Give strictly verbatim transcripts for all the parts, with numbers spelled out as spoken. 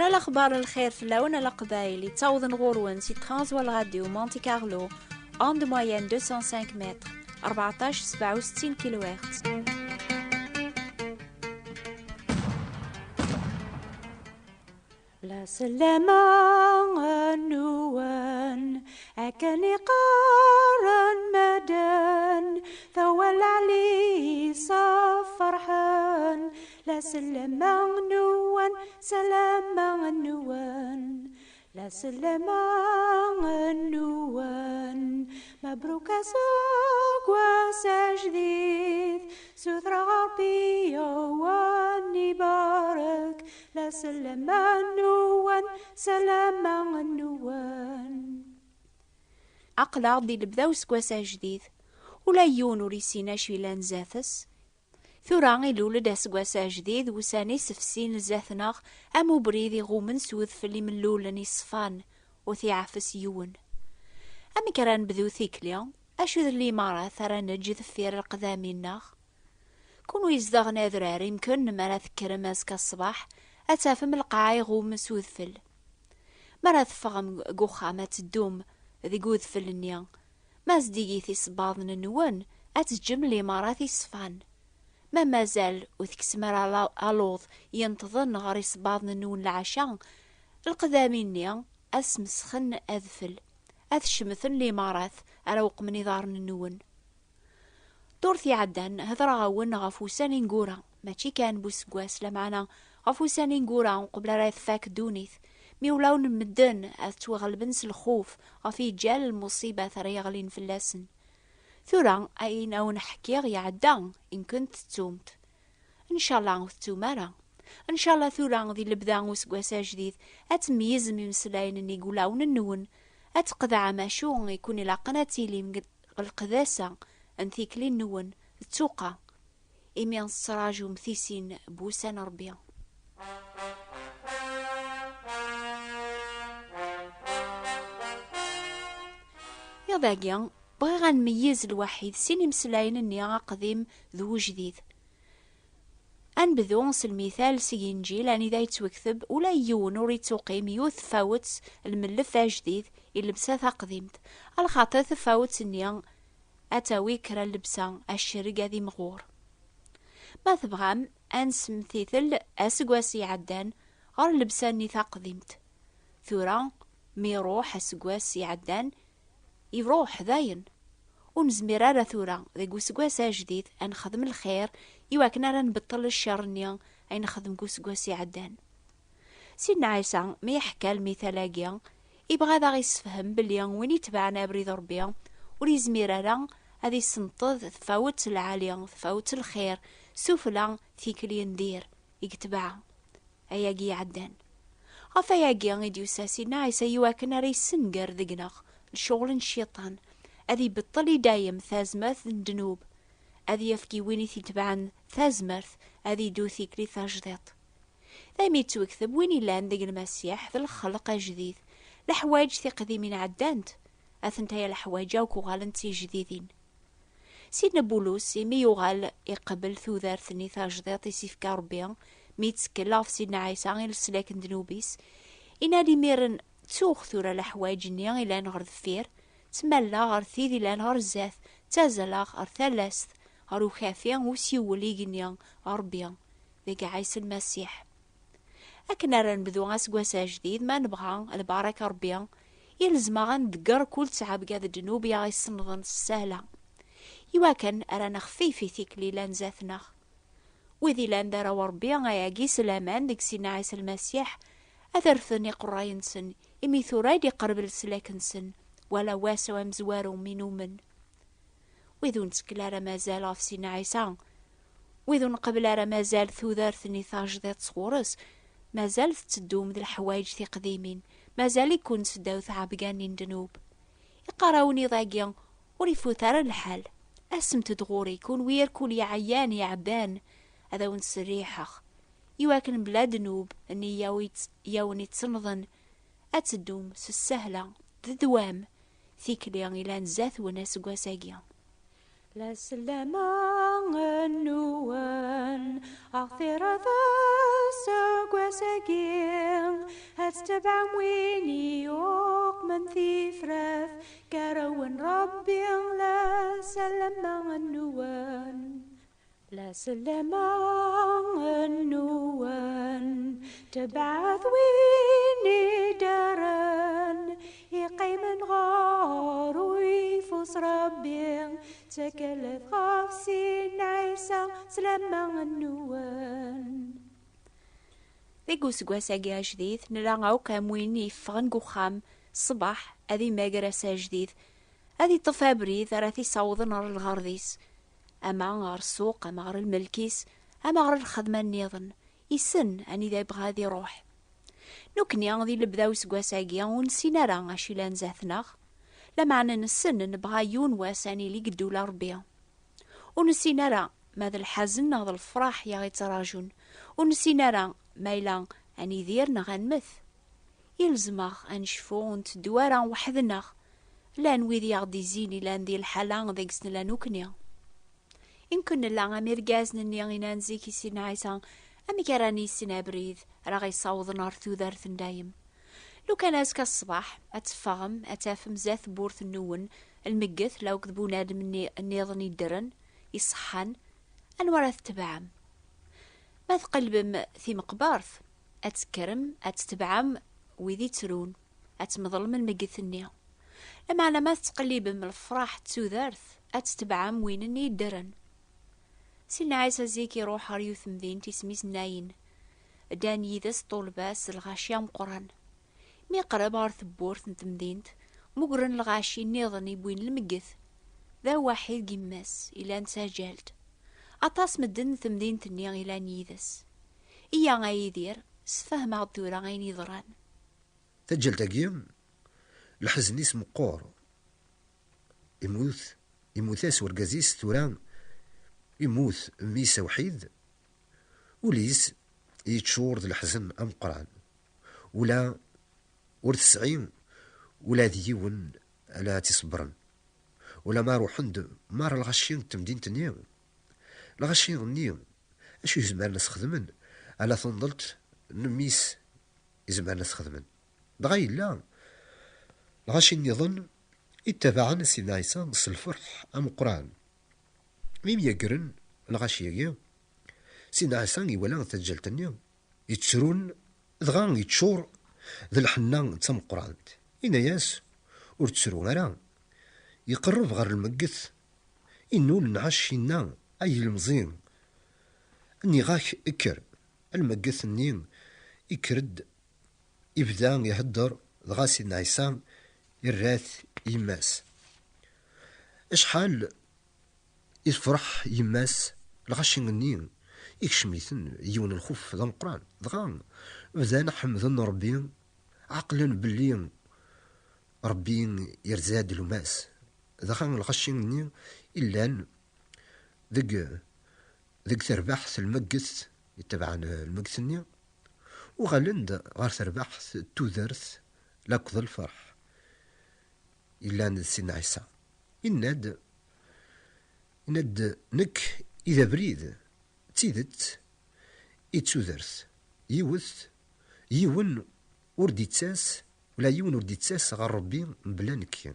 Lexbar n lxir fell-awen a Leqbayel, yettawḍen ɣur-wen si Transworld Radio Monte Carlo, onde moyenne deux cent cinq mètres, rbeɛṭac sebɛa u settin kilohertz. La sellama-nwen, akken i qqaren medden, tawal ɛli s ferḥen. La sellama-nwen, sellama-nwen, la sellama-nwen. Mebruk aseggas ajdid, sutreɣ Ṛebbi a wen-ibarek. La sellama-nwen, sellama-nwen. Aql-aɣ di lebda useggas ajdid. Ula yiwen ur yessin acu yellan zdat-s. Tura ilul-d aseggas ajdid, ussan-is fsin zdat-neɣ am ubrid iɣummen s udfel imellulen iṣfan, ur t-iɛeffes yiwen. Amek ara nebdu tikli? Acu d limarat ara neǧǧ deffir lqedami-nneɣ? Kunwi izedɣen adrar, imken mi ara tekkrem azekka ṣṣbeḥ, ad tafem lqaɛa iɣummen s udfel. Mi ara teffɣem deg uxxam, ad teddum deg udfel-nni. Ma zeddigit isebbaḍen-nwen, ad teǧǧem limarat iṣfan. Ma mazal ur tekksem ara ala-, aluḍ yenṭḍen ɣer isebbaḍen-nwen leɛca, lqedami-nni ad smesxen adfel, ad cemten limarat ara uqmen iḍarren-nwen. Ddurt iɛeddan, hedreɣ-awen ɣef wussan ineggura, mačči kan n useggas, lameɛna ɣef wussan ineggura uqbel ara tfak ddunit, mi ulawen n medden ad ttwaɣelben s lxuf ɣef yiǧal lmuṣibat ara yeɣlin fell-asen. Tura, ayen awen-ḥkiɣ iɛedda, imken tettum-t. Ncallah ur tettum ara. Ncallah tura di lebda useggas ajdid ad tmeyyzem imeslayen-nni deg wulawen-nwen, ad tqeḍɛem acu i kun-ilaqen ad tilim deg leqdasa n tikli-nwen d tuqa, imi tettrajum tisin n wussan n Ṛebbi. Iḍ-agi, bɣiɣ ad nmeyyez lwaḥid sin imeslayen-nni aqdim d ujdid. Ad nebdu s lmital seg Inǧil anida yettwekteb ula yiwen ur ittuqim yiwet tfawet lmellef ajdid i llebsa taqdimt, alaxaṭer tafawet-nni ad tawi kra n llebsa, acerreg ad imɣur. Ma tebɣam, ad nsemtitel aseggas iɛeddan ɣer llebsa-nni taqdimt. Tura, mi iruḥ aseggas iɛeddan, iruḥ dayen. Ur nezmir ara tura, deg useggas ajdid, ad nexdem lxir, iwakken ara nbeṭṭel ccer-nni ay nexdem deg useggas iɛeddan. Sidna Ɛisa, mi iḥka lmital-agi, ibɣa ad aɣ-issefhem belli win itebɛen abrid n Ṛebbi, ur yezmir ara ad isenṭeḍ tfawet lɛali, tfawet lxir, sufella tikli n dir i yetbeɛ ayagi iɛeddan. Ɣef ayagi i d-yusa Sidna Ɛisa iwakken ara yessenger deg-neɣ lecɣel n cciṭan, ad ibeṭṭel i dayem tazmert n ddnub, ad yefk i win i t-itebɛen tazmert ad idu tikli tajdiṭ. Daymi yettwekteb win illan deg Lmasiḥ d lxelq ajdid, leḥwayeǧ tiqdimin ɛeddant, atentaya leḥwayeǧ akk uɣalent d tijdidin. Sidna Bulus, imi yuɣal iqbel tudert-nni tajdiṭ i s-ifka Ṛebbi, mi yettkel ɣef Sidna Ɛisa i leslak n ddnub-is, yenna-d imiren: "Ttuɣ tura leḥwayeǧ-nni ilan ɣer deffir, ttmalleɣ ɣer tid ilan ɣer zdat, ttazaleɣ ɣer talast, ɣer ukafi usiwel igenni ɣer Ṛebbi, deg Ɛisa Lmasiḥ." Akken ara nebdu aseggas ajdid, ma nebɣa lbaraka Ṛebbi, yelzem-aɣ ad nḍegger kul ttɛebga d ddnub i aɣ-isennḍen s ssahla, iwakken ara nexfif i tikli ilan zdat-neɣ. Wid ilan d arraw n Ṛebbi, ayagi s laman deg Sidna Ɛisa Lmasiḥ, ad rfden iqerray-nsen, imi tura i d-iqerreb leslak-nsen, wala wass amezwaru mi numen. Wid ur nettkel ara mazal ɣef Sidna Ɛisa, wid ur nqebbel ara mazal tudert-nni tajdiṭ sɣur-s, mazal tetteddum d leḥwayeǧ tiqdimin, mazal-iken seddaw tɛebga-nni n ddnub. Iqqar-awen iḍ-agi: "Ur ifut ara lḥal. Asemt-d ɣur-i, kunwi irkul iɛeyyan, iɛebban, ad awen-serriḥeɣ." Iwakken bla ddnub-nni i awen-ittenḍen, ad teddum s ssahla d ddwam tikli ilan zdat-wen aseggas-agi. La sellama-nwen, aɣtiret seg wass-agi, ad tebɛem win i uqmen tifrat, gar-awen Rebbi. La sellama-nwen. La sellama-nwen, tebɛet win iddren, iqqimen ɣer uyeffus Rebbi, ttakalet ɣef Sidna Ɛisa, sellama-nwen. Deg useggas-agi ajdid, nella akk am win yeffɣen deg uxxam ṣṣbeḥ, ad imager ass ajdid, ad iṭṭef abrid ara t-isawḍen ɣer lɣerḍ-is, ama ɣer ssuq, ama ɣer lmelk-is, ama ɣer lxedma nniḍen. Issen anida yebɣa ad iruḥ. Nukni, di lebda useggas-agi, ur nessin ara acu ilan zdat-neɣ, lameɛna nessen nebɣa yiwen wass ad nili deg ddula Rebbi. Ur nessin ara ma d lḥazen neɣ d lefraḥ i aɣ-ittrajun. Ur nessin ara ma yella ad nidir neɣ ad nmet. Ilzem-aɣ ad necfu ur nteddu ara weḥd-neɣ. Llan wid i aɣ-d-izzin ilan di lḥala deg-s nella nukni. Imken nella am irgazen-nni inan zik i Sidna Ɛisa, amek ara nissen abrid ara ɣ-yessawḍen ɣer tudert n dayem? Lukan azekka ṣṣbeḥ ad teffɣem, ad tafem zdat tewwurt-nwen lmegget, la akked bunadem nni-, nniḍen iddren, iṣeḥḥan, anwa ara tetebɛem? Ma tqelbem timeqbert, ad tekkrem, ad tetebɛem wid ittrun, ad tmeḍlem lmegget-nni. Lameɛna ma tettqellibem lefraḥ d tudert, ad tetebɛem win-nni iddren. Sidna Ɛisa zik iruḥ ɣer yiwet temdint isem-is Nayin. Ddan yid-s ṭṭulba s lɣaci ameqqran. Mi yeqreb ɣer tewwurt n temdint, mmugren lɣaci nniḍen iwwin lmegget. D awaḥid deg yemma-s, ilan d taǧalt. Aṭas medden n temdint-nni ilan yid-s. Iyya a Yidir, sefhem-aɣ-d tura ayen yeḍran. Taǧalt-agi, lḥezn-is meqqer. Immut, immut-as urgaz-is, tura immut mmi-s awḥid, ul-is yeččur d leḥzen ameqqran. Ula ur tesɛi ula d yiwen ala ad tt-iṣebbren. Ula ma ruḥen-d merra lɣaci n temdint-nni, lɣaci-nni acu i zemren ad s-xedmen? Ala tanḍelt n mmi-s i zemren ad s-xedmen. Dɣa yella lɣaci nniḍen ittabaɛen Sidna Ɛisa s lferḥ ameqqran. Mi myagren lɣaci-agi, Sidna Ɛisa iwala taǧǧalt-nni yettrun, dɣa yeččur d lḥenna d tameqqrant. Yenna-yas, ur ttru ara. Iqerreb ɣer lmegget, innul nɛac, inna, ay ilemẓi, nniɣ-ak kker. Lmegget-nni ikker-d, ibda ihedder, dɣa Sidna Ɛisa irra-t yemma-s. Acḥal i tefreḥ yemma-s, lɣaci-nni ikcem-iten yiwen n lxuf d ameqqran. Dɣa bdan ḥemmden Ṛebbi, ɛeqlen belli Ṛebbi yerza-d luma-s. Dɣa lɣaci-nni illan deg, deg terbaḥt lmegget, ittabaɛen lmegget-nni, uɣalen-d ɣer terbaḥt d tudert lakk d lferḥ. Illan d Sidna Ɛisa. Inna-d, inna-d, nekk i d abrid, d tidet, i d tudert. Yiwet, yiwen ur d-ittas, ula yiwen ur d-ittas ɣer Ṛebbi mebla nekk.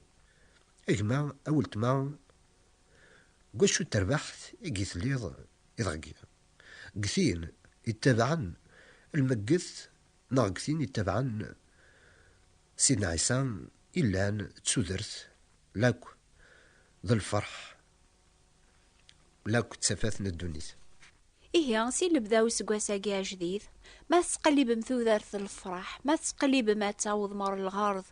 A gma, a weltma, deg wacu terbaḥt i telliḍ i dɣ-gi? Deg tin ittabaɛen lmegget neɣ deg tin ittabaɛen Sidna Ɛisa illan d tudert lakk d lferḥ lakk d tafat n ddunit. Ihi, si lebda useggas-agi ajdid, ma tettqellibem tudert d lefraḥ, ma tettqellibem ad tawḍem ɣer lɣerḍ,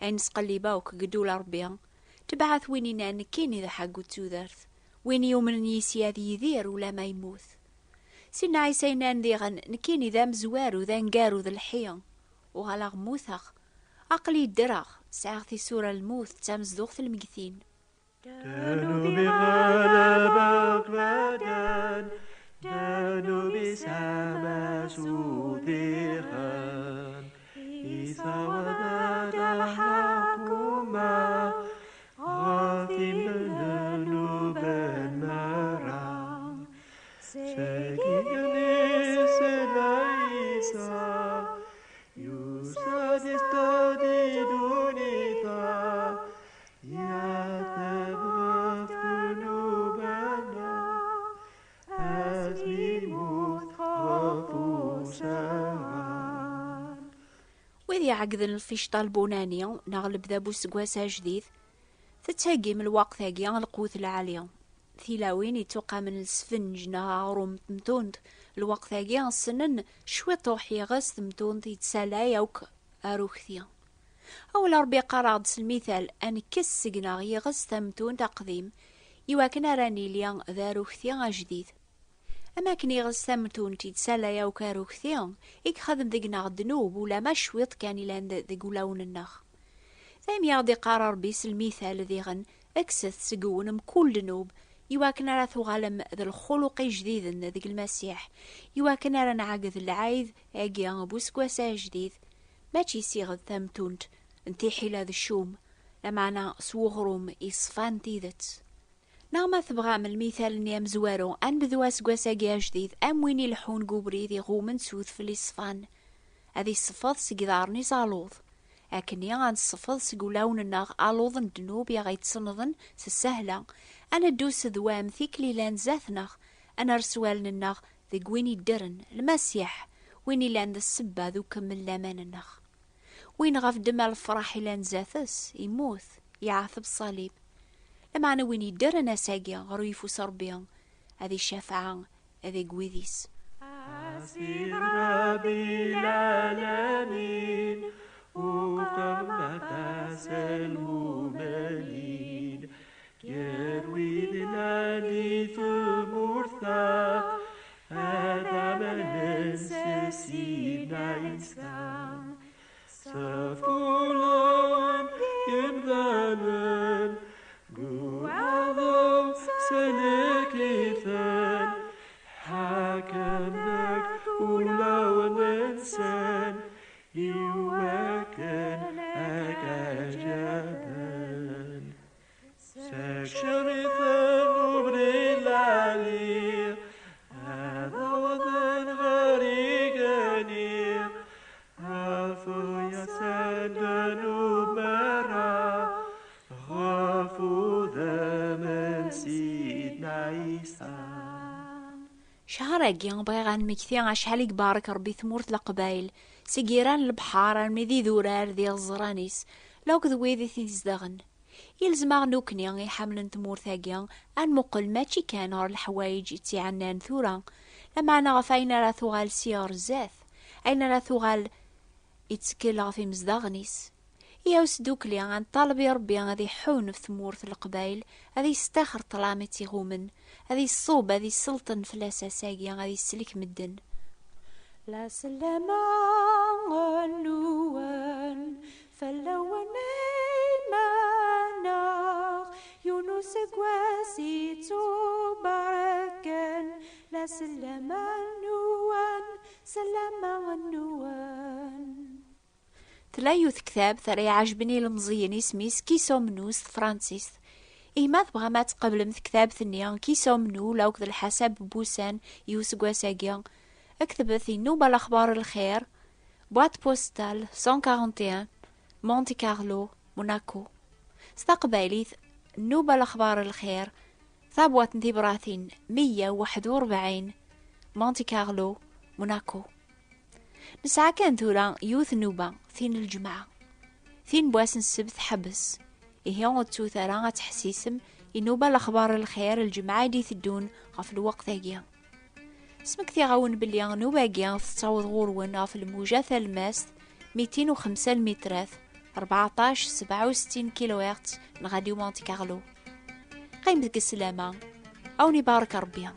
ayen nettqellib akk deg ddula Ṛebbi, tebɛet win inan nekkini d aḥeggu d tudert, win yumnen yis-i ad yidir ulamma yemmut. Sidna Ɛisa yenna-n diɣen, nekkini d amezwaru, d aneggaru, d lḥi. Uɣaleɣ mmuteɣ. Aql-i ddreɣ, sɛiɣ tisura n lmut d tamezduɣt n lmegtin. Ddnub iɣleb akk medden, ddnub isama s udiɣen, isaweḍ-d lḥakuma ɣef imdanen n Iɛeggden lficṭa lbunani neɣ lebda n useggas ajdid, tettagim lweqt-agi lqut lɛali. Tilawin ittuqamen lesfenǧ neɣ aɣrum n temtunt, lweqt-agi ssnen cwiṭ uḥ yiɣes temtunt yettsalay akk ar ukti. Awal Ṛebbi iqqar-aɣ-d s lmital, ad nekkes seg-neɣ yiɣes tamtunt aqdim, iwakken ara nili d arukti ajdid. Am akken iɣes tamtunt yettsalay akk arukti, i yexdem deg-neɣ ddnub, ulama cwiṭ kan ilan d-, deg ulawen-nneɣ. Daymi i aɣ-d-iqqar Ṛebbi s lmital diɣen, kkset seg-wen mkul ddnub, iwakken ara tuɣalem d lxuluq ijdiden deg Lmasiḥ, iwakken ara nɛagged lɛayd-agi n useggas ajdid, mačči s iɣed tamtunt n tiḥila d ccum, lameɛna s uɣrum iṣfan tidet. Neɣ ma tebɣam lmital-nni amezwaru, ad nebdu aseggas-agi ajdid am win ileḥḥun deg ubrid iɣummen s udfel iṣfan. Ad isseffeḍ seg iḍarren-is aluḍ. Akkenni ad nesseffeḍ seg ulawen-nneɣ aluḍ n ddnub i aɣ-yettsenḍen s ssahla, ad neddu s ddwam tiklilan zdat-neɣ, ad nerr s wallen-nneɣ deg win iddren, Lmasiḥ, win ilan d ssebba d ukemmel laman-nneɣ. Win ɣef ddemma lefraḥ ilan zdat-s, immut, iɛateb ṣṣalib. Lameɛna win yeddren ass-agi ɣer uyeffus Ṛebbi, ad icafeɛ deg wid-is. A Sidi Ṛebbi lɛalamin, uqem aṭas n lmumnin, gar wid llan di tmurt-a, ad amnen s Sidna Ɛisa. Sefulun imdanen, guɛden, selkiten, ḥaken deg ulawen-nsen, iwakken ad k-ɛjaben. Sekcem-iten ubrid lɛali, ad awḍen ɣer igenni, ɛfu-yasen ddnub merra, ɣef udem n Sidna Ɛisa. Cchar-agi bɣiɣ ad nmekti acḥal i ibarek Ṛebbi tmurt n Leqbayel, seg iran n lebḥer armi d idurar d iɣeẓran-is, la akked wid i ten-izedɣen. Yelzem-aɣ nekkni iḥamlen tmurt-agi ad nmuqel mačči kan ɣer leḥwayeǧ i tt-iɛennan tura, lameɛna ɣef ayen ara tuɣal si ɣer zdat, ayen ara tuɣal ittkel ɣef imezdaɣen-is. Iyaw s ddukkli ad nṭaleb i Ṛebbi ad iḥun ɣef tmurt n Leqbayel, ad yestaxer ṭṭlam i tt-iɣumen, ad iṣub, ad iselṭen fell-as ass-agi, ad isellek medden. La sellama nwen fell-awen ay iman-aɣ, yiwen useggas ittubarken. La sellama nwen, sellama nwen. Tella yiwet tektabt ara iɛejben ilemẓiyen, isem-is Qui sommes-nous s tefransist. Ihi ma tebɣam ad tqeblem tektabt-nni Qui sommes-nous la akked lḥasab n wussan i useggas-agi, ktbet i Nnuba Lexbar Lxir, boîte postale cent quarante et un, Monte Carlo, Monaco. S taqbaylit, Nnuba Lexbar Lxir, tabwaṭ n tibratin meyya u waḥed u rebɛin, Monte Carlo, Monaco. Nesɛa kan tura yiwet nnuba, tin n lǧemɛa. Tin n wass n ssebt teḥbes. Ihi ur ttut ara ad tḥessisem i Nnuba Lexbar Lxir lǧemɛa i d-iteddun ɣef lweqt-agi. Smektiɣ-awen belli nnuba-agi tettaweḍ ɣur-wen ɣef lmuja talemmast mitin u xemsa lmitrat, rbeɛṭac sebɛa u settin kilohertz n Radio Monte Carlo. Qqimet deg sslama, a wen-ibarek Ṛebbi.